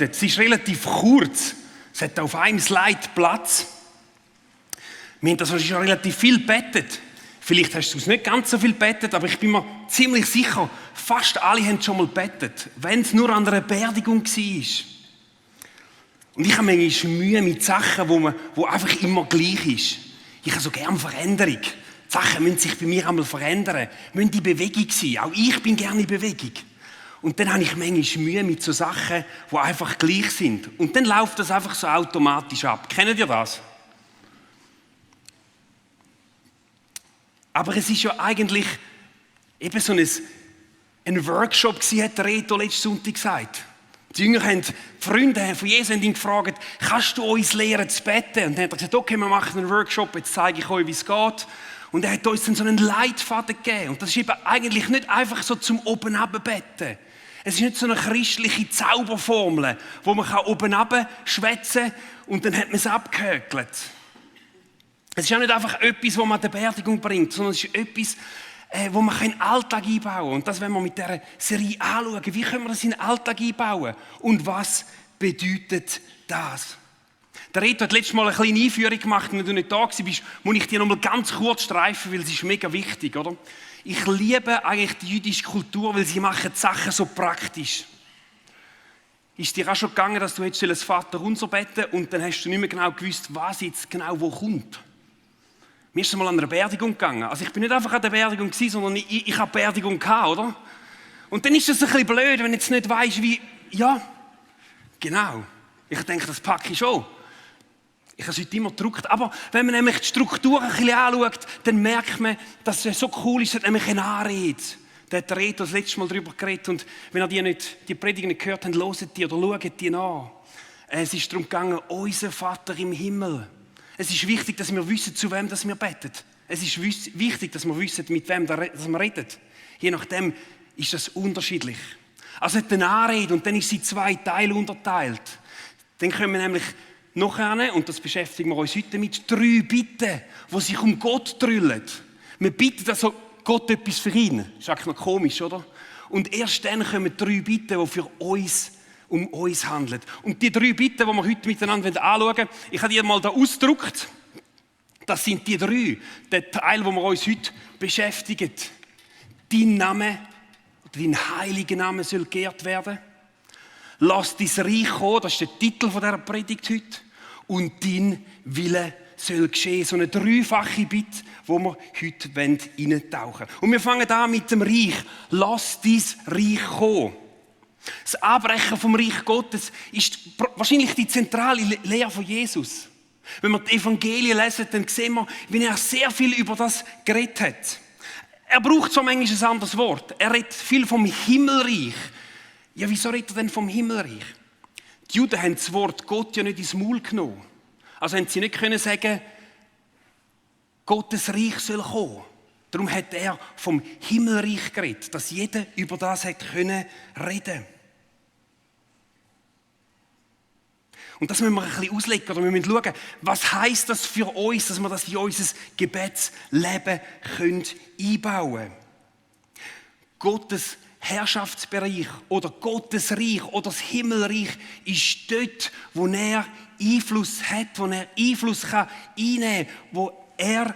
Es ist relativ kurz. Es hat auf einem Slide Platz. Wir haben das schon relativ viel gebettet. Vielleicht hast du es nicht ganz so viel gebettet, aber ich bin mir ziemlich sicher, fast alle haben schon mal gebettet, wenn es nur an einer Beerdigung war. Und ich habe manchmal Mühe mit Sachen, wo einfach immer gleich ist. Ich habe so gerne Veränderung. Die Sachen müssen sich bei mir einmal verändern, müssen in Bewegung sein. Auch ich bin gerne in Bewegung. Und dann habe ich manchmal Mühe mit so Sachen, die einfach gleich sind. Und dann läuft das einfach so automatisch ab. Kennt ihr das? Aber es ist ja eigentlich eben so ein Workshop gewesen, hat der Reto letzten Sonntag gesagt. Die Jünger haben, die Freunde von Jesus haben ihn gefragt, kannst du uns lehren zu beten? Und dann hat er gesagt, okay, wir machen einen Workshop, jetzt zeige ich euch, wie es geht. Und er hat uns dann so einen Leitfaden gegeben. Und das ist eben eigentlich nicht einfach so zum oben beten. Es ist nicht so eine christliche Zauberformel, wo man oben schwätzen kann und dann hat man es abgehökelt. Es ist auch nicht einfach etwas, das man an der Beerdigung bringt, sondern es ist etwas, wo man in den Alltag einbauen kann. Und das wollen wir mit dieser Serie anschauen. Wie können wir das in den Alltag einbauen? Und was bedeutet das? Der Reto hat letztes Mal eine kleine Einführung gemacht, wenn du nicht da warst, muss ich dir noch mal ganz kurz streifen, weil es ist mega wichtig, oder? Ich liebe eigentlich die jüdische Kultur, weil sie machen die Sachen so praktisch. Ist dir auch schon gegangen, dass du jetzt das Vaterunser beten und dann hast du nicht mehr genau gewusst, was jetzt genau wo kommt? Mir ist es mal an einer Beerdigung gegangen. Also ich bin nicht einfach an der Beerdigung gewesen, sondern ich habe Beerdigung gehabt, oder? Und dann ist es ein bisschen blöd, wenn du jetzt nicht weisst, wie... Ja, genau. Ich denke, das packe ich schon. Ich habe es heute immer gedruckt. Aber wenn man nämlich die Struktur ein bisschen anschaut, dann merkt man, dass es so cool ist, es hat nämlich eine Anrede. Da hat der Reto das letzte Mal darüber geredet. Und wenn ihr die Predigt nicht gehört habt, hört die oder schaut die nach. Es ist darum gegangen, unser Vater im Himmel. Es ist wichtig, dass wir wissen, zu wem wir beten. Es ist wichtig, dass wir wissen, mit wem wir reden. Je nachdem ist das unterschiedlich. Also es hat eine Anrede und dann ist sie in 2 Teile unterteilt. Dann können wir nämlich nachher, und das beschäftigen wir uns heute mit, 3 Bitten, die sich um Gott drüllen. Wir bitten also Gott etwas für ihn. Das ist eigentlich noch komisch, oder? Und erst dann kommen 3 Bitten, die für uns um uns handeln. Und die 3 Bitten, die wir heute miteinander anschauen wollen, ich habe die mal da ausgedruckt. Das sind die 3, der Teil, wo wir uns heute beschäftigen. Dein Name, oder dein heiliger Name soll geehrt werden. Lass dein Reich kommen, das ist der Titel dieser Predigt heute. Und dein Wille soll geschehen. So eine 3-fache Bitte, wo wir heute reintauchen wollen. Und wir fangen an mit dem Reich. Lass dein Reich kommen. Das Anbrechen vom Reich Gottes ist wahrscheinlich die zentrale Lehre von Jesus. Wenn wir die Evangelien lesen, dann sehen wir, wie er sehr viel über das geredet hat. Er braucht so manchmal ein anderes Wort. Er redet viel vom Himmelreich. Ja, wieso redet er denn vom Himmelreich? Die Juden haben das Wort Gott ja nicht ins Maul genommen. Also haben sie nicht können sagen, Gottes Reich soll kommen. Darum hat er vom Himmelreich geredet, dass jeder über das hat können reden. Und das müssen wir ein bisschen auslegen, oder wir müssen schauen, was heisst das für uns, dass wir das in unser Gebetsleben einbauen können. Gottes Herrschaftsbereich oder Gottes Reich oder das Himmelreich ist dort, wo er Einfluss hat, wo er Einfluss kann einnehmen kann, wo er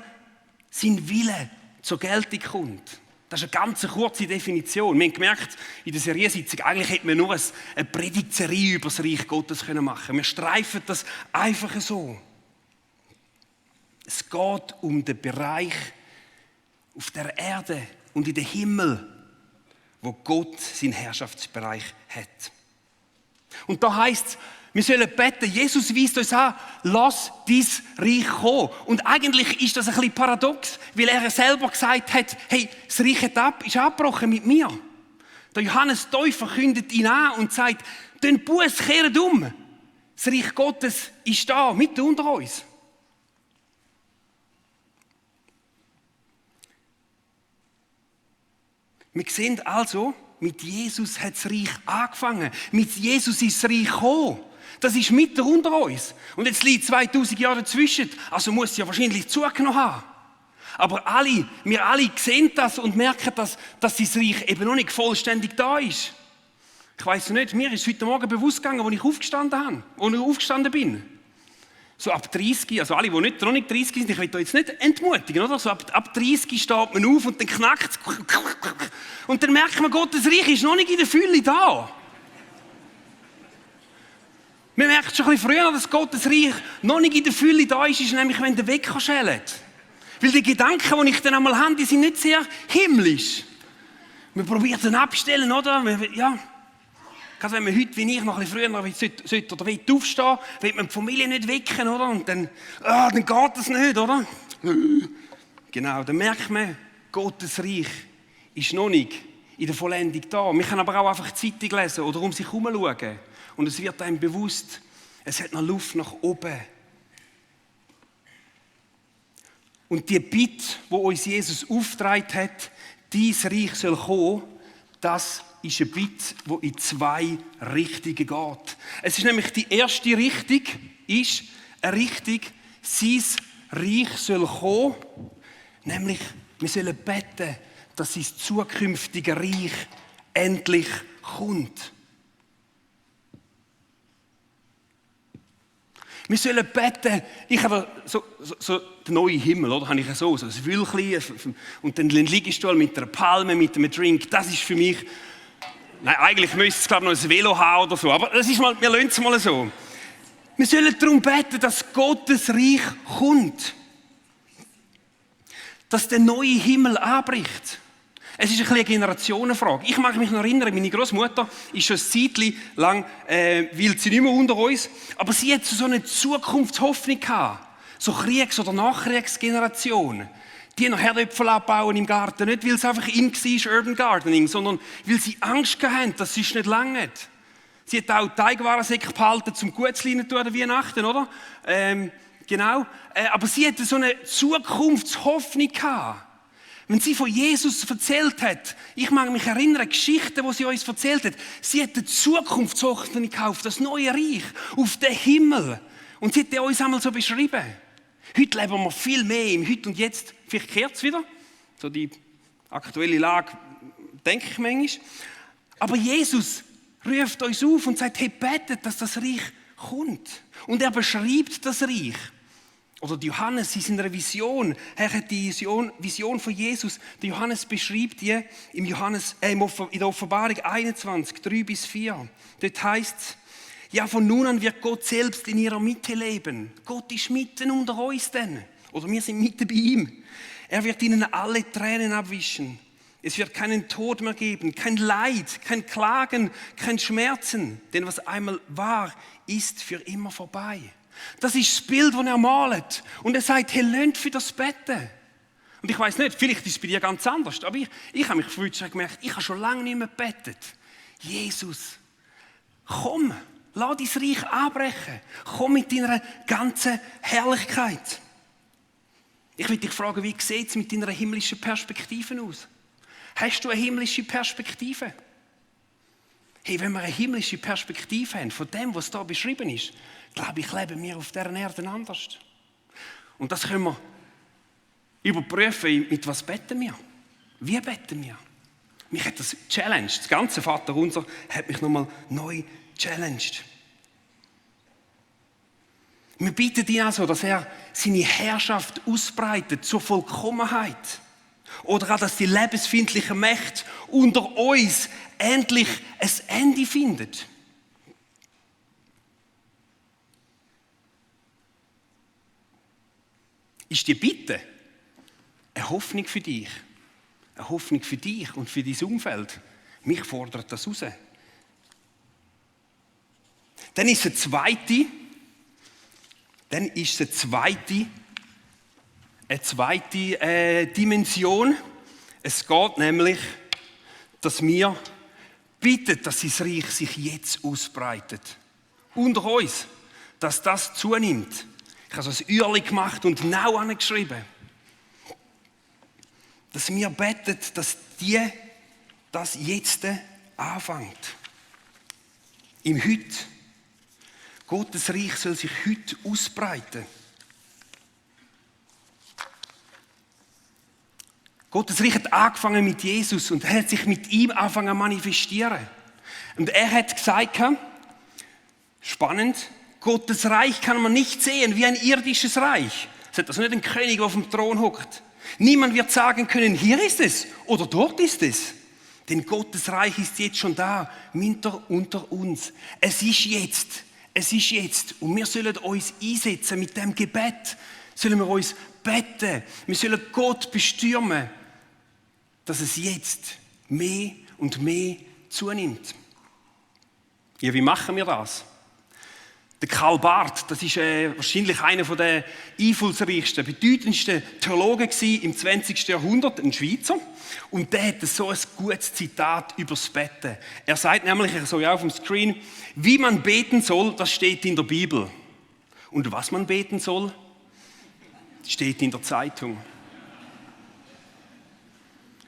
sein Wille zur Geltung kommt. Das ist eine ganz kurze Definition. Wir haben gemerkt, in der Seriensitzung, eigentlich hätte man nur eine Predigtserie über das Reich Gottes machen können. Wir streifen das einfach so. Es geht um den Bereich auf der Erde und in den Himmel, wo Gott seinen Herrschaftsbereich hat. Und da heisst es, wir sollen beten, Jesus weist uns an, lass dein Reich kommen. Und eigentlich ist das ein bisschen paradox, weil er selber gesagt hat, hey, das Reich ist abgebrochen mit mir. Der Johannes Täufer kündigt ihn an und sagt, den Buß kehrt um. Das Reich Gottes ist da, mitten unter uns. Wir sehen also, mit Jesus hat das Reich angefangen. Mit Jesus ist das Reich gekommen. Das ist mitten unter uns. Und jetzt liegt 2000 Jahre dazwischen. Also muss es ja wahrscheinlich zugenommen haben. Aber wir alle sehen das und merken, dass das Reich eben noch nicht vollständig da ist. Ich weiss nicht, mir ist heute Morgen bewusst gegangen, als ich aufgestanden bin. So ab 30, also alle, die noch nicht 30 sind, ich will da jetzt nicht entmutigen, oder? So ab 30 steht man auf und dann knackt es. Und dann merkt man, Gottes Reich ist noch nicht in der Fülle da. Man merkt schon ein bisschen früher, dass Gottes Reich noch nicht in der Fülle da ist nämlich, wenn der Wecker schellt. Weil die Gedanken, die ich dann einmal habe, die sind nicht sehr himmlisch. Man probiert dann abstellen, oder? Ja. Gerade wenn man heute, wie ich, noch ein bisschen früher sollte oder will aufstehen, will man die Familie nicht wecken, oder? Und dann geht das nicht, oder? Genau, dann merkt man, Gottes Reich ist noch nicht in der Vollendung da. Man kann aber auch einfach die Zeitung lesen oder um sich herum schauen. Und es wird einem bewusst, es hat noch Luft nach oben. Und die Bitte, die uns Jesus aufgetragen hat, dein Reich soll kommen, das ist eine Bitte, die in 2 Richtungen geht. Es ist nämlich die erste Richtung, ist eine Richtung, sein Reich soll kommen, nämlich wir sollen beten, dass sein zukünftige Reich endlich kommt. Wir sollen beten. Ich habe so den neuen Himmel, oder? Habe ich so ein Wülchli und dann einen Liegestuhl mit einer Palme, mit einem Drink. Das ist für mich. Nein, eigentlich müsste es glaube ich noch ein Velo haben oder so. Aber das ist mal, wir lassen es mal so. Wir sollen darum beten, dass Gottes Reich kommt. Dass der neue Himmel anbricht. Es ist eine Generationenfrage. Ich mag mich noch erinnern, meine Großmutter ist schon ein Zeitchen lang, will sie nicht mehr unter uns, aber sie hat so eine Zukunftshoffnung gehabt. So Kriegs- oder Nachkriegsgeneration. Die noch Herdöpfel abbauen im Garten. Nicht, weil es einfach in war, Urban Gardening, sondern weil sie Angst hatten, dass es nicht lange. Sie hat auch Teigwarensäcke behalten, zum Gutzleinen an Weihnachten, oder? Genau. Aber sie hatte so eine Zukunftshoffnung gehabt. Wenn sie von Jesus erzählt hat, ich mag mich erinnern, Geschichten, die sie uns erzählt hat, sie hat eine Zukunftshoffnung auf das neue Reich, auf den Himmel. Und sie hat uns einmal so beschrieben. Heute leben wir viel mehr im Heute und Jetzt. Vielleicht kehrt es wieder. So die aktuelle Lage, denke ich manchmal. Aber Jesus ruft uns auf und sagt, hey, betet, dass das Reich kommt. Und er beschreibt das Reich. Oder Johannes in seiner Vision, er hat die Vision von Jesus, der Johannes beschreibt die in der Offenbarung 21, 3-4. Dort heißt es, ja, von nun an wird Gott selbst in ihrer Mitte leben. Gott ist mitten unter uns denn. Oder wir sind mitten bei ihm. Er wird ihnen alle Tränen abwischen. Es wird keinen Tod mehr geben, kein Leid, kein Klagen, kein Schmerzen. Denn was einmal war, ist für immer vorbei. Das ist das Bild, das er malt. Und er sagt, hey, lernt für das Betten. Und ich weiss nicht, vielleicht ist es bei dir ganz anders, aber ich habe mich früher schon gemerkt, ich habe schon lange nicht mehr gebetet. Jesus, komm, lass dein Reich anbrechen. Komm mit deiner ganzen Herrlichkeit. Ich will dich fragen, wie sieht es mit deiner himmlischen Perspektive aus? Hast du eine himmlische Perspektive? Hey, wenn wir eine himmlische Perspektive haben, von dem, was da beschrieben ist, glaube ich, leben wir auf dieser Erde anders. Und das können wir überprüfen, mit was beten wir. Wie beten wir? Mich hat das challenged. Das ganze Vaterunser hat mich nochmal neu challenged. Wir bitten ihn also, dass er seine Herrschaft ausbreitet zur Vollkommenheit. Oder auch, dass die lebensfeindliche Mächte unter uns endlich ein Ende findet. Ist die Bitte eine Hoffnung für dich? Eine Hoffnung für dich und für dein Umfeld? Mich fordert das raus. Dann ist eine zweite Dimension. Es geht nämlich, dass wir bitten, dass sein Reich sich jetzt ausbreitet. Unter uns, dass das zunimmt. Ich habe so ein Ürli gemacht und genau angeschrieben. Dass wir beten, dass das jetzt anfängt. Im Heute. Gottes Reich soll sich heute ausbreiten. Gottes Reich hat angefangen mit Jesus und er hat sich mit ihm angefangen zu manifestieren. Und er hat gesagt, spannend, Gottes Reich kann man nicht sehen wie ein irdisches Reich. Es hat also nicht ein König, der auf dem Thron hockt. Niemand wird sagen können, hier ist es oder dort ist es. Denn Gottes Reich ist jetzt schon da, unter uns. Es ist jetzt. Es ist jetzt. Und wir sollen uns einsetzen mit dem Gebet. Sollen wir uns beten. Wir sollen Gott bestürmen, dass es jetzt mehr und mehr zunimmt. Ja, wie machen wir das? Der Karl Barth, das ist wahrscheinlich einer der einflussreichsten, bedeutendsten Theologen im 20. Jahrhundert, ein Schweizer. Und der hat so ein gutes Zitat über das Beten. Er sagt nämlich, so ja auf dem Screen, wie man beten soll, das steht in der Bibel. Und was man beten soll, steht in der Zeitung.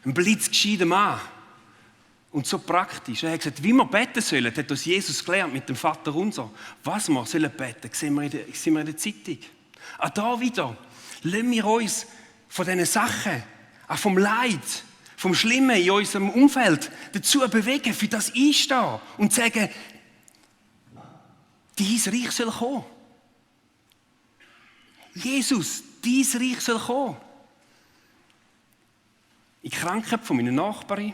Ein blitzgescheiter Mann. Und so praktisch. Er hat gesagt, wie wir beten sollen, hat uns Jesus gelernt mit dem Vater unser. Was wir sollen beten, sehen wir in der Zeitung. Auch da wieder, lassen wir uns von diesen Sachen, auch vom Leid, vom Schlimmen in unserem Umfeld dazu bewegen, für das einstehen und sagen, dein Reich soll kommen. Jesus, dein Reich soll kommen. In die Krankheit von meiner Nachbarin,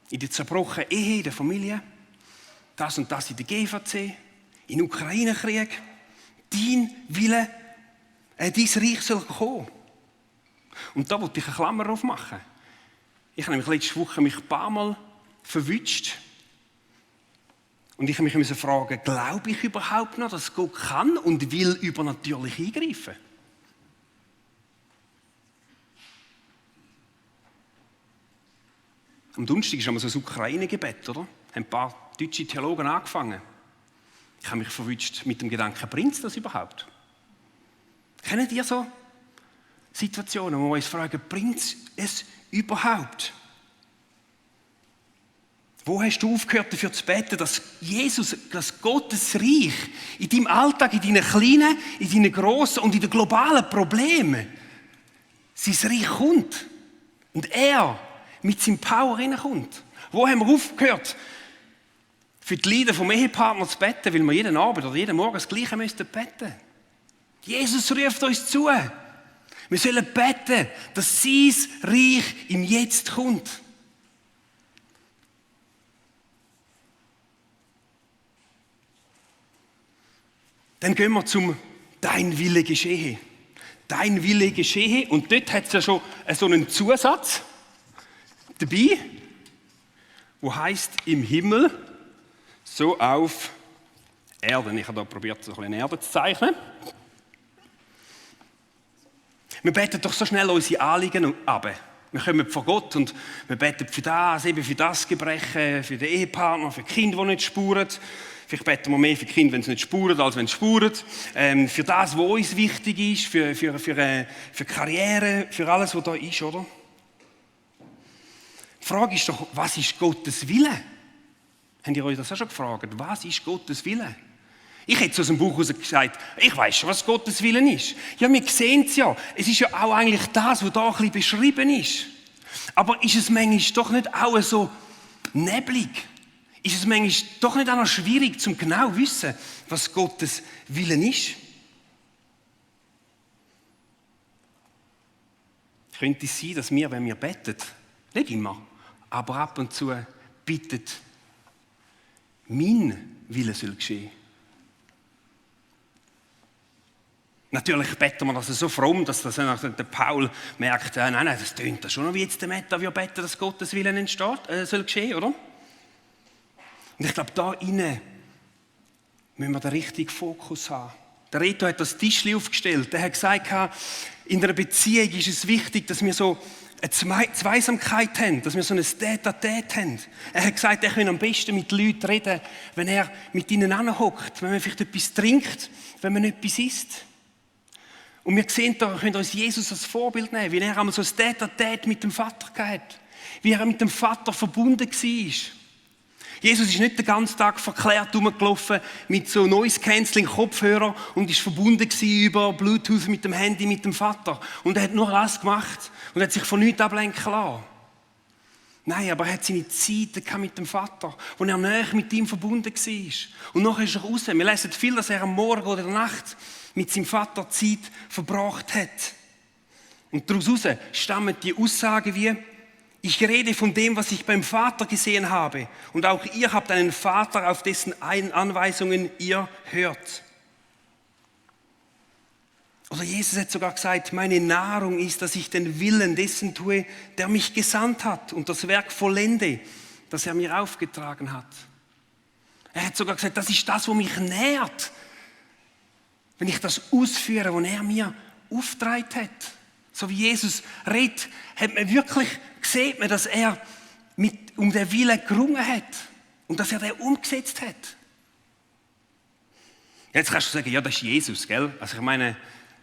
in der zerbrochenen Ehe, in der Familie, das und das in der GVC, in den Ukraine-Krieg. Dein Wille, dein Reich soll kommen. Und da wollte ich eine Klammer drauf machen. Ich habe nämlich letzte Woche mich ein paar Mal verwünscht. Und ich musste mich fragen, glaube ich überhaupt noch, dass Gott kann und will übernatürlich eingreifen? Am Donnerstag ist einmal so ein Ukraine-Gebet, oder? Haben ein paar deutsche Theologen angefangen. Ich habe mich verwünscht mit dem Gedanken, bringt es das überhaupt? Kennt ihr so Situationen, wo wir uns fragen, bringt es überhaupt? Wo hast du aufgehört, dafür zu beten, dass dass Gottes Reich in deinem Alltag, in deinen kleinen, in deinen grossen und in den globalen Problemen sein Reich kommt und er mit seinem Power reinkommt? Wo haben wir aufgehört, für die Leiden vom Ehepartner zu beten, weil wir jeden Abend oder jeden Morgen das Gleiche beten müssen? Jesus ruft uns zu. Wir sollen beten, dass sein Reich im Jetzt kommt. Dann gehen wir zum Dein Wille geschehe. Dein Wille geschehe. Und dort hat es ja schon so einen Zusatz dabei, wo heißt im Himmel so auf Erden. Ich habe da probiert, so eine Erde zu zeichnen. Wir beten doch so schnell unsere Anliegen ab. Wir kommen vor Gott und wir beten für das, eben für das Gebrechen, für den Ehepartner, für die Kinder, die nicht spuren. Vielleicht beten wir mehr für die Kinder, wenn sie nicht spuren, als wenn sie spuren. Für das, was uns wichtig ist, für Karriere, für alles, was da ist, oder? Die Frage ist doch, was ist Gottes Wille? Habt ihr euch das auch schon gefragt? Was ist Gottes Wille? Ich hätte aus dem Buch heraus gesagt, ich weiss schon, was Gottes Willen ist. Ja, wir sehen es ja. Es ist ja auch eigentlich das, was da ein bisschen beschrieben ist. Aber ist es manchmal doch nicht auch so neblig? Ist es manchmal doch nicht auch noch schwierig, zum genau zu wissen, was Gottes Willen ist? Könnte es sein, dass wir, wenn wir beten, nicht immer, aber ab und zu bitten, mein Wille soll geschehen? Natürlich beten wir das so fromm, dass der Paul merkt, nein, das tönt das schon noch wie jetzt der Meta, wie beten, dass Gottes Willen soll geschehen, oder? Und ich glaube, da innen müssen wir den richtigen Fokus haben. Der Reto hat das Tischli aufgestellt. Er hat gesagt, in einer Beziehung ist es wichtig, dass wir so eine Zweisamkeit haben, dass wir so ein Tête-à-Tête haben. Er hat gesagt, er kann am besten mit Leuten reden, wenn er mit ihnen anhockt, wenn man vielleicht etwas trinkt, wenn man etwas isst. Und wir sehen da, können uns Jesus als Vorbild nehmen, wie er einmal so ein Tête-à-Tête mit dem Vater gehabt, wie er mit dem Vater verbunden war. Jesus ist nicht den ganzen Tag verklärt rumgelaufen mit so Noise-Canceling-Kopfhörer und ist verbunden über Bluetooth mit dem Handy mit dem Vater. Und er hat nur das gemacht und hat sich von nichts ablenken lassen. Nein, aber er hat seine Zeiten mit dem Vater, wo er näher mit ihm verbunden war. Und nachher ist er raus. Wir lesen viel, dass er am Morgen oder in der Nacht mit seinem Vater Zeit verbracht hat. Und daraus stammen die Aussagen wie: Ich rede von dem, was ich beim Vater gesehen habe. Und auch ihr habt einen Vater, auf dessen Anweisungen ihr hört. Oder Jesus hat sogar gesagt, meine Nahrung ist, dass ich den Willen dessen tue, der mich gesandt hat und das Werk vollende, das er mir aufgetragen hat. Er hat sogar gesagt, das ist das, was mich nährt, wenn ich das ausführe, was er mir aufgetragen hat. So wie Jesus redet, hat man wirklich gesehen, dass er um den Willen gerungen hat und dass er den umgesetzt hat. Jetzt kannst du sagen, ja, das ist Jesus, gell? Also ich meine,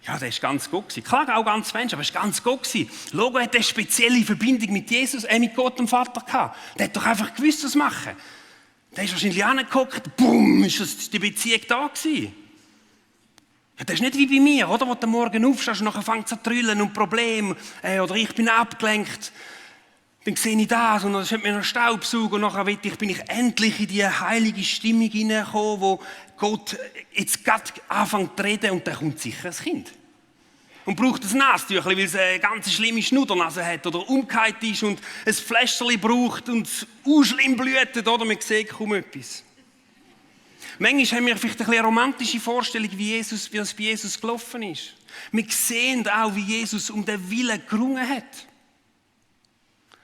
ja, der ist ganz gut gewesen. Klar, auch ganz Mensch, aber er ist ganz gut gewesen. Logo hat eine spezielle Verbindung mit Jesus, mit Gott dem Vater gehabt. Der hat doch einfach gewusst, was machen. Der ist wahrscheinlich angeguckt, bumm, ist die Beziehung da gewesen. Ja, das ist nicht wie bei mir, oder? Wo du morgen aufstehst und nachher fängt es an zu trüllen und Probleme. Oder ich bin abgelenkt. Dann sehe ich das und dann hat mir noch Staubsaugen und nachher bin ich endlich in die heilige Stimmung hineingekommen, wo Gott jetzt gerade anfängt zu reden und dann kommt sicher ein Kind. Und braucht ein Nasentüchlein, weil es eine ganz schlimme Schnuddernase hat oder umgekehrt ist und ein Fläschchen braucht und schlimm blutet, oder? Man sieht kaum etwas. Manchmal haben wir vielleicht eine romantische Vorstellung, wie es bei Jesus gelaufen ist. Wir sehen auch, wie Jesus um den Willen gerungen hat.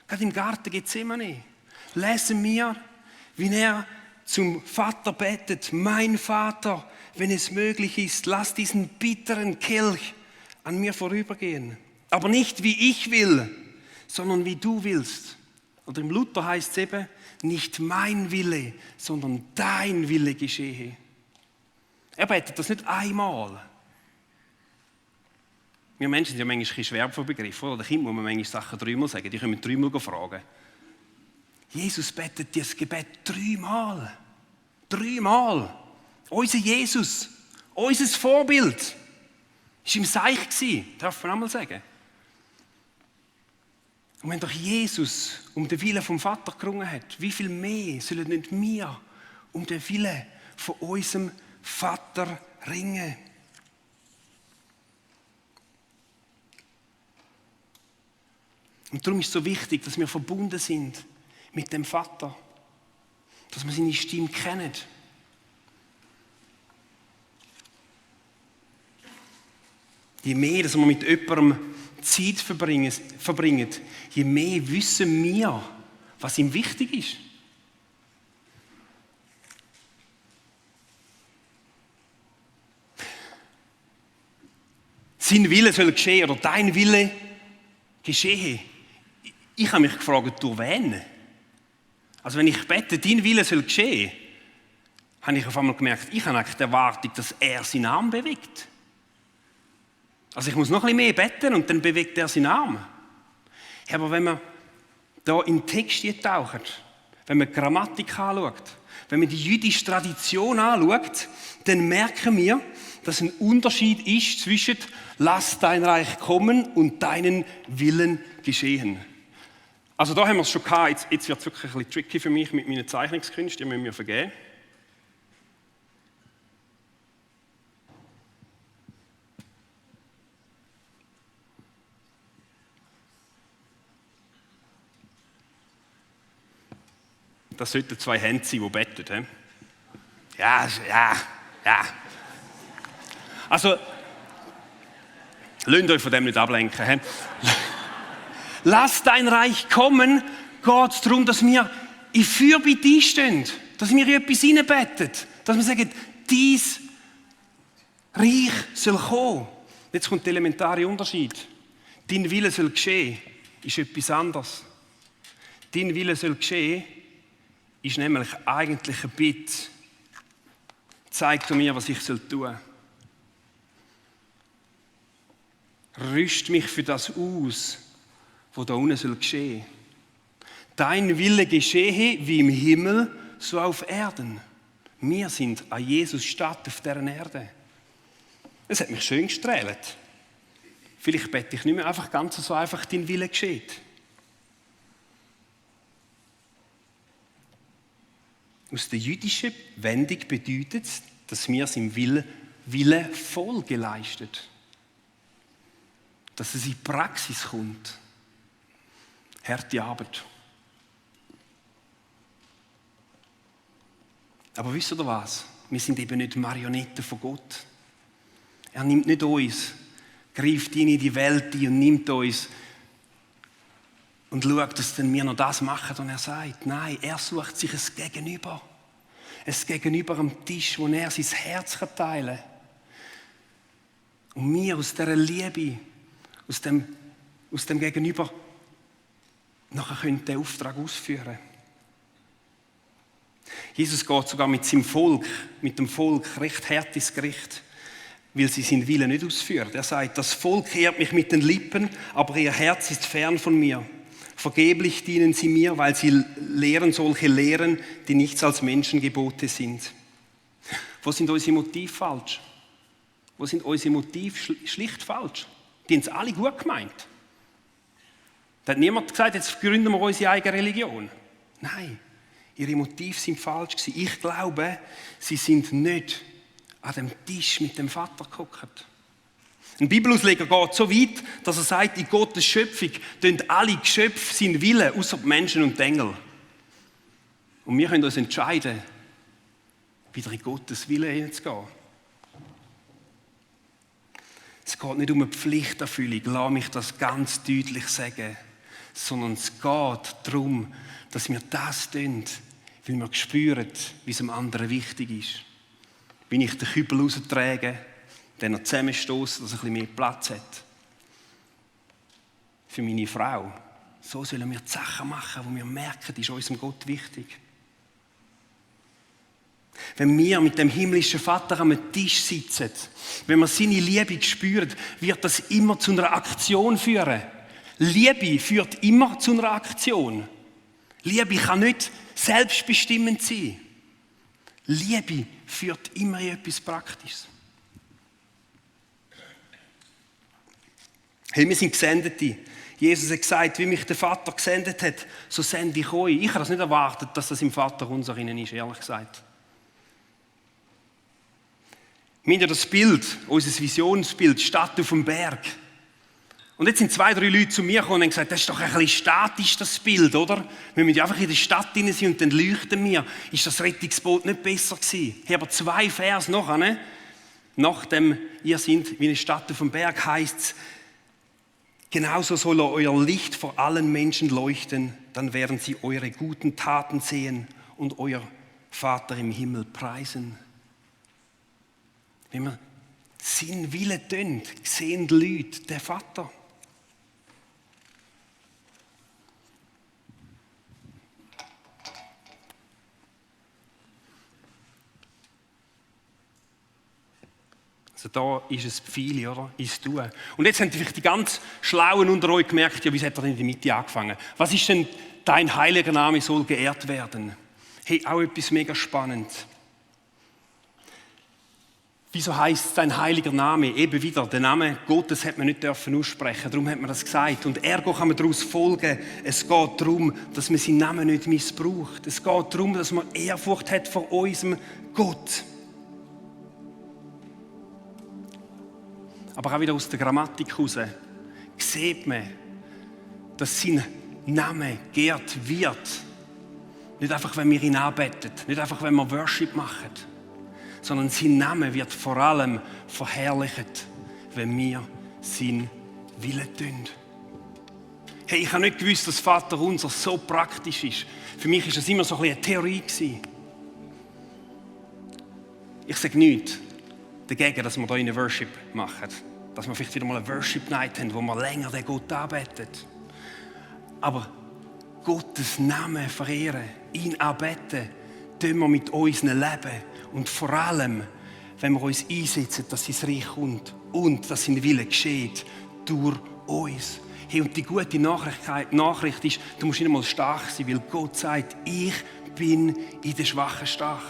Gerade im Garten Gethsemane lesen wir, wie er zum Vater betet: Mein Vater, wenn es möglich ist, lass diesen bitteren Kelch an mir vorübergehen. Aber nicht wie ich will, sondern wie du willst. Oder im Luther heißt es eben, nicht mein Wille, sondern dein Wille geschehe. Er betet das nicht einmal. Wir Menschen sind ja manchmal ein bisschen schwer vom Begriff, oder? Den Kindern muss man manchmal Sachen dreimal sagen, die können wir dreimal fragen. Jesus betet dieses Gebet dreimal. Dreimal. Unser Jesus, unser Vorbild, war im Seich gewesen, darf man einmal sagen. Und wenn doch Jesus um den Willen vom Vater gerungen hat, wie viel mehr sollen nicht wir um den Willen von unserem Vater ringen? Und darum ist es so wichtig, dass wir verbunden sind mit dem Vater, dass wir seine Stimme kennen. Je mehr, dass wir mit jemandem Zeit verbringen, je mehr wissen wir, was ihm wichtig ist. Sein Wille soll geschehen oder dein Wille geschehe. Ich habe mich gefragt, durch wen? Also wenn ich bete, dein Wille soll geschehen, habe ich auf einmal gemerkt, ich habe eigentlich die Erwartung, dass er seinen Arm bewegt. Also ich muss noch ein bisschen mehr beten und dann bewegt er seinen Arm. Ja, aber wenn man da in den Text taucht, wenn man die Grammatik anschaut, wenn man die jüdische Tradition anschaut, dann merken wir, dass ein Unterschied ist zwischen «Lass dein Reich kommen» und «Deinen Willen geschehen». Also da haben wir es schon gehabt. Jetzt wird es wirklich ein bisschen tricky für mich mit meinen Zeichnungskünsten, die müssen mir vergeben. Das sollten zwei Hände sein, die beten. Ja. Also, lasst euch von dem nicht ablenken. Lass dein Reich kommen, geht es darum, dass wir in Fürbitte einstehen, dass wir in etwas hineinbeten, dass wir sagen, dies Reich soll kommen. Jetzt kommt der elementare Unterschied. Dein Wille soll geschehen, ist etwas anderes. Dein Wille soll geschehen, ist nämlich eigentlich ein Bitte. Zeig mir, was ich tun soll. Rüst mich für das aus, was da unten geschehen soll. Dein Wille geschehe wie im Himmel, so auf Erden. Wir sind an Jesus Stadt auf dieser Erde. Es hat mich schön gestrahlt. Vielleicht bete ich nicht mehr einfach ganz so einfach, dein Wille geschieht. Aus der jüdischen Wendung bedeutet es, dass wir seinem Willen Folge leisten. Dass es in die Praxis kommt. Harte Arbeit. Aber wisst ihr was? Wir sind eben nicht Marionetten von Gott. Er nimmt nicht uns, greift in die Welt ein und nimmt uns und schaut, dass dann wir noch das machen, was er sagt. Nein, er sucht sich ein Gegenüber. Ein Gegenüber am Tisch, wo er sein Herz teilen kann. Und wir aus dieser Liebe, aus dem Gegenüber, nachher können den Auftrag ausführen. Jesus geht sogar mit dem Volk recht hart ins Gericht, weil sie seinen Willen nicht ausführen. Er sagt, das Volk ehrt mich mit den Lippen, aber ihr Herz ist fern von mir. Vergeblich dienen sie mir, weil sie lehren solche Lehren, die nichts als Menschengebote sind. Wo sind unsere Motive falsch? Wo sind unsere Motive schlicht falsch? Die haben es alle gut gemeint. Da hat niemand gesagt, jetzt gründen wir unsere eigene Religion. Nein, ihre Motive sind falsch gewesen. Ich glaube, sie sind nicht an dem Tisch mit dem Vater gehockt. Ein Bibelausleger geht so weit, dass er sagt, in Gottes Schöpfung tun alle Geschöpfe seinen Willen, außer die Menschen und die Engel. Und wir können uns entscheiden, wieder in Gottes Willen hineinzugehen. Es geht nicht um eine Pflichterfüllung, lass mich das ganz deutlich sagen, sondern es geht darum, dass wir das tun, weil wir spüren, wie es dem anderen wichtig ist. Wenn ich den Kübel raustrage, dann er zusammenstoßen, dass er ein bisschen mehr Platz hat. Für meine Frau. So sollen wir die Sachen machen, wo wir merken, ist unserem Gott wichtig. Wenn wir mit dem himmlischen Vater am Tisch sitzen, wenn wir seine Liebe spüren, wird das immer zu einer Aktion führen. Liebe führt immer zu einer Aktion. Liebe kann nicht selbstbestimmend sein. Liebe führt immer in etwas Praktisches. Hey, wir sind Gesendete. Jesus hat gesagt, wie mich der Vater gesendet hat, so sende ich euch. Ich habe das nicht erwartet, dass das im Vater unser innen ist, ehrlich gesagt. Wir haben ja das Bild, unser Visionsbild, Stadt auf dem Berg. Und jetzt sind 2, 3 Leute zu mir gekommen und haben gesagt, das ist doch ein bisschen statisch, das Bild, oder? Wir müssen ja einfach in der Stadt drin sein und dann leuchten wir. Ist das Rettungsboot nicht besser gewesen? Ich habe aber 2 Vers nachher, nachdem ihr seid wie eine Stadt auf dem Berg, heisst es, genauso soll euer Licht vor allen Menschen leuchten, dann werden sie eure guten Taten sehen und euer Vater im Himmel preisen. Wenn wir seinen Willen tun, sehen die Leute den Vater. Also da ist es Pfeil, oder? Ins Tun. Und jetzt haben vielleicht die ganz Schlauen unter euch gemerkt, ja, wie hat er denn in der Mitte angefangen? Was ist denn, dein heiliger Name soll geehrt werden? Hey, auch etwas mega spannend. Wieso heisst es dein heiliger Name? Eben wieder, den Namen Gottes hat man nicht dürfen aussprechen, darum hat man das gesagt. Und ergo kann man daraus folgen, es geht darum, dass man seinen Namen nicht missbraucht. Es geht darum, dass man Ehrfurcht hat vor unserem Gott. Aber auch wieder aus der Grammatik heraus sieht man, dass sein Name geehrt wird. Nicht einfach, wenn wir ihn anbeten, nicht einfach, wenn wir Worship machen, sondern sein Name wird vor allem verherrlicht, wenn wir seinen Willen tun. Hey, ich habe nicht gewusst, dass Vater unser so praktisch ist. Für mich war das immer so ein bisschen eine Theorie gewesen. Ich sage nichts dagegen, dass wir hier eine Worship machen. Dass wir vielleicht wieder mal eine Worship Night haben, wo wir länger den Gott anbeten. Aber Gottes Namen verehren, ihn anbeten, tun wir mit unserem Leben. Und vor allem, wenn wir uns einsetzen, dass sein Reich kommt und dass sein Wille geschieht durch uns. Hey, und die gute Nachricht ist, du musst nicht einmal stark sein, weil Gott sagt, ich bin in den Schwachen stark.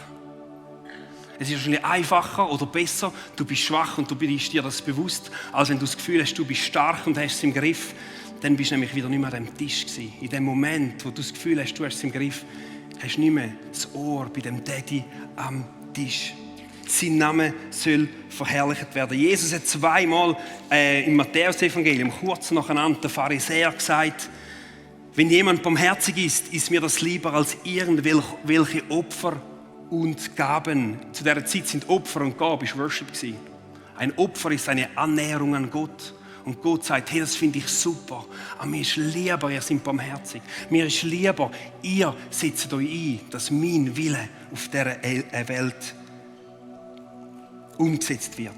Es ist wahrscheinlich einfacher oder besser, du bist schwach und du bist dir das bewusst, als wenn du das Gefühl hast, du bist stark und hast es im Griff. Dann bist du nämlich wieder nicht mehr an dem Tisch gewesen. In dem Moment, wo du das Gefühl hast, du hast es im Griff, hast nicht mehr das Ohr bei dem Daddy am Tisch. Sein Name soll verherrlicht werden. Jesus hat zweimal im Matthäus-Evangelium kurz nacheinander den Pharisäern gesagt, wenn jemand barmherzig ist mir das lieber als irgendwelche Opfer und Gaben. Zu dieser Zeit sind Opfer und Gaben Worship gewesen. Ein Opfer ist eine Annäherung an Gott. Und Gott sagt, hey, das finde ich super. Aber mir ist lieber, ihr seid barmherzig. Mir ist lieber, ihr setzt euch ein, dass mein Wille auf dieser Welt umgesetzt wird.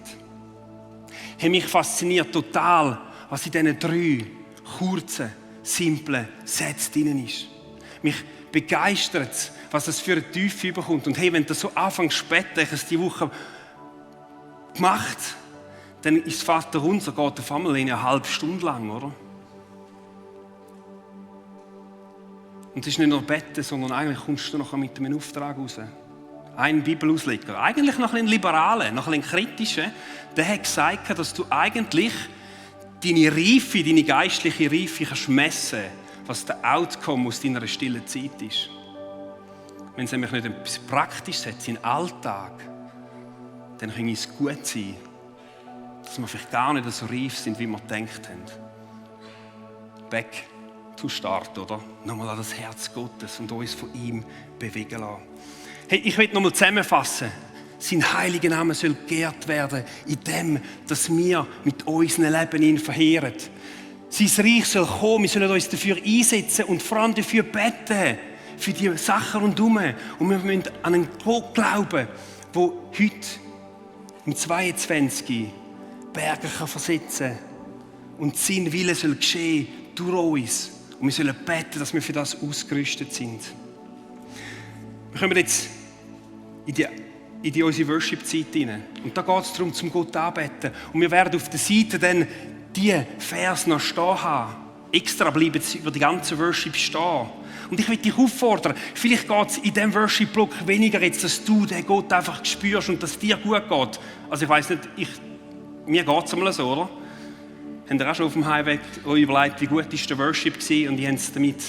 Hey, mich fasziniert total, was in diesen 3 kurzen, simplen Sätzen drin ist. Mich begeistert es, was das für eine Tiefe überkommt. Und hey, wenn du so anfängst zu beten, ich habe es diese Woche gemacht, dann ist das Vaterunser, geht auf einmal eine halbe Stunde lang, oder? Und es ist nicht nur beten, sondern eigentlich kommst du nachher mit einem Auftrag raus. Ein Bibelausleger, eigentlich noch ein liberaler, noch ein kritischer, der hat gesagt, dass du eigentlich deine Reife, deine geistliche Reife kannst messen, was der Outcome aus deiner stillen Zeit ist. Wenn es nämlich nicht etwas Praktisches hat, seinen Alltag, dann kann es gut sein, dass wir vielleicht gar nicht so reif sind, wie wir gedacht haben. Back to start, oder? Nochmal an das Herz Gottes und uns von ihm bewegen lassen. Hey, ich will nochmal zusammenfassen. Sein heiliger Name soll geehrt werden, in dem, dass wir mit unserem Leben ihn verheeren. Sein Reich soll kommen, wir sollen uns dafür einsetzen und vor allem dafür beten, für die Sachen rundherum. Und wir müssen an einen Gott glauben, der heute im 22 Berge versetzen kann. Und sein Wille soll geschehen durch uns. Und wir sollen beten, dass wir für das ausgerüstet sind. Wir kommen jetzt in unsere Worship-Zeit hinein. Und da geht es darum, zum Gott anbeten. Und wir werden auf der Seite dann die Vers noch stehen haben. Extra bleiben sie über die ganze Worship stehen. Und ich will dich auffordern, vielleicht geht es in diesem Worship-Block weniger jetzt, dass du den Gott einfach spürst und dass es dir gut geht. Also ich weiss nicht, mir geht es einmal so, oder? Habt ihr auch schon auf dem Highway euch überlegt, wie gut ist der Worship war und die haben es damit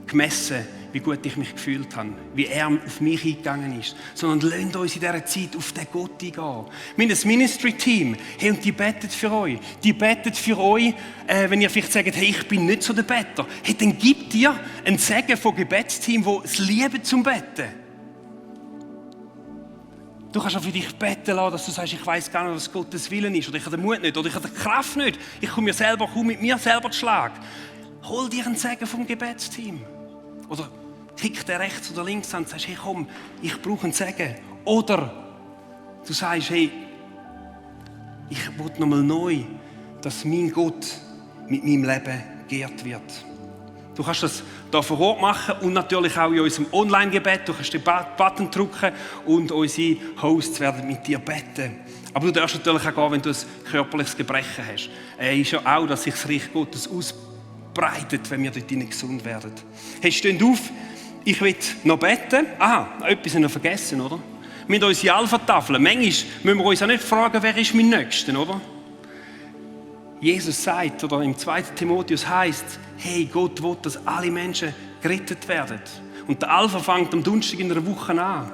gemessen, wie gut ich mich gefühlt habe, wie er auf mich eingegangen ist. Sondern lasst uns in dieser Zeit auf den Gott eingehen. Wir haben ein Ministry-Team, hey, und die betet für euch. Die betet für euch, wenn ihr vielleicht sagt, hey, ich bin nicht so der Better. Hey, dann gibt dir ein Segen von Gebetsteam, das es lieben zum Betten. Du kannst auch für dich beten lassen, dass du sagst, ich weiss gar nicht, was Gottes Willen ist, oder ich habe den Mut nicht, oder ich habe die Kraft nicht. Ich komme mit mir selber zu Schlag. Hol dir einen Segen vom Gebetsteam. Oder kick den rechts oder links an und sagst, hey komm, ich brauche einen Segen. Oder du sagst, hey, ich will nochmal neu, dass mein Gott mit meinem Leben geehrt wird. Du kannst das hier vor Ort machen und natürlich auch in unserem Online-Gebet. Du kannst den Button drücken und unsere Hosts werden mit dir beten. Aber du darfst natürlich auch gehen, wenn du ein körperliches Gebrechen hast. Ist ja auch, dass sich das Reich Gottes ausbreitet, wenn wir dort gesund werden. Hey, steht auf, ich will noch beten. Etwas haben wir vergessen, oder? Wir haben unsere Alpha-Tafel. Manchmal müssen wir uns auch nicht fragen, wer ist mein Nächster, oder? Jesus sagt, oder im 2. Timotheus heißt, hey, Gott will, dass alle Menschen gerettet werden. Und der Alpha fängt am Donnerstag in einer Woche an.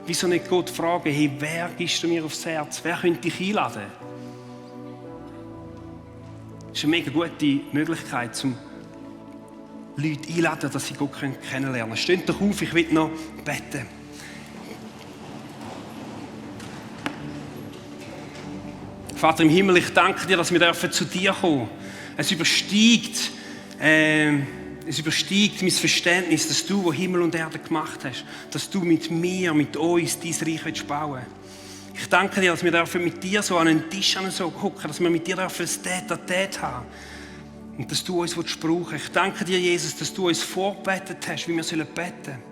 Wieso nicht Gott fragen, hey, wer gibst du mir aufs Herz? Wer könnte dich einladen? Das ist eine mega gute Möglichkeit, um Leute einzuladen, dass sie Gott kennenlernen können. Steht doch auf, ich will noch beten. Vater im Himmel, ich danke dir, dass wir zu dir kommen dürfen. Es übersteigt mein Verständnis, dass du, wo Himmel und Erde gemacht hast, dass du mit mir, mit uns, dein Reich bauen willst. Ich danke dir, dass wir mit dir so an einen Tisch hocken, dass wir mit dir ein Tête-à-Tête haben und dass du uns brauchen willst. Ich danke dir, Jesus, dass du uns vorgebetet hast, wie wir beten sollen.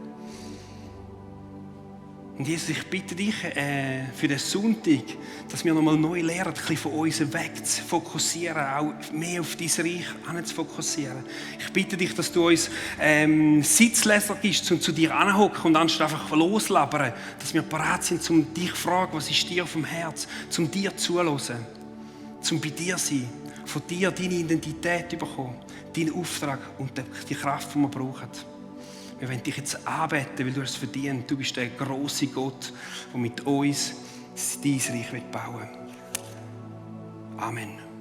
Und Jesus, ich bitte dich für den Sonntag, dass wir nochmal neu lernen, ein bisschen von uns weg zu fokussieren, auch mehr auf dein Reich zu fokussieren. Ich bitte dich, dass du uns Sitzleser gibst, um zu dir anzuhocken und anstatt einfach loslabern, dass wir bereit sind, um dich zu fragen, was ist dir auf dem Herz, um dir zuzuhören, um bei dir zu sein, von dir deine Identität zu bekommen, deinen Auftrag und die Kraft, die wir brauchen. Wir wollen dich jetzt anbeten, weil du es verdient. Du bist der grosse Gott, der mit uns dein Reich bauen will. Amen.